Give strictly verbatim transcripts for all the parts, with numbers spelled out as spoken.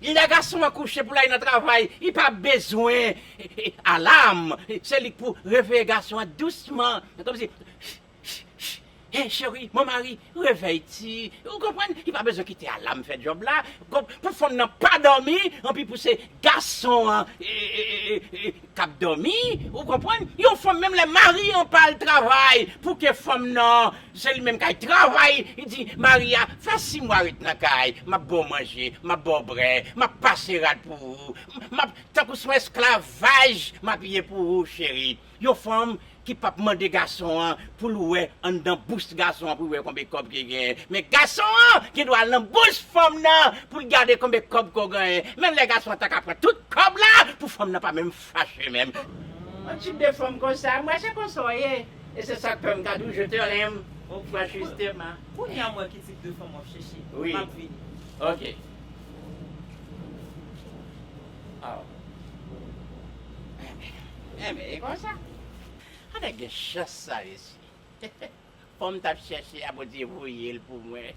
Lè gason an kouche pou l al nan travay, li pa bezwen e, e, alam. Se li k pou reveye gason an dousman. Kòmsi, hey, cheri, mon mari, réveille-tu. Ou konprann? Li pa bezwen kite alam fè djòb la. Pou fanm nan pa dòmi, anpi pou se gason an e, e, e, e, k ap dòmi, ou konprann? Yon fanm, menm lè mari an pa al travay, pou ke fanm nan, se li menm k al travay, li di mari a, fè sis mwa ret nan kay, m ap ba w manje, m ap ba w brè, m ap pase rad pou ou, m ap, tankou se yon esklavaj, m ap ye pou ou, cheri. Yon fanm ki p ap mande gason an pou l wè anndan bous gason an pou l wè konbe kòb ki genyen. Men gason an gen dwa al nan bous fanm nan pou l gade konbe kòb ke w genyen. Men lè gason an ta ka pran tout kòb la pou fanm nan pa menm fache menm. Yon tip de fanm konsa, mwen se konsa w ye. E se sa k fè m ka toujou te renmen w, franchman. Kounye a m wè ki tip de fanm w ap chèche. Wi. M ap vini. Ok. Aw. Enben, enben, e konsa. Ann gen chans sa, mesye. Fanm m t ap chèche a, Bondye voye l pou mwen.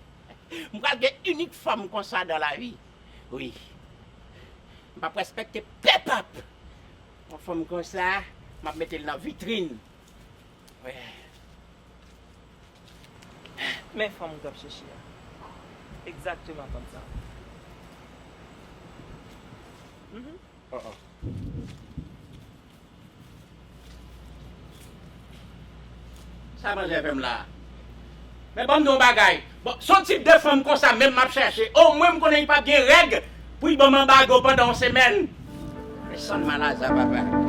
M pral gen inik fanm konsa dans la vie. Wi. M p ap respekte pèp ap. Yon fanm konsa, m ap mete l nan vitrin. Wi. Men fanm ou t ap chèche a. Egzakteman fanm sa. Mhm. Oh, oh. Sa manzè fè m la? Men ban m di w yon bagay. Bon, se yon tip de fanm konsa menm m ap chèche. Omwen m konnen li p ap gen règ pou li ban m anbago pandan yon semèn. Pèsonn malaza, papa.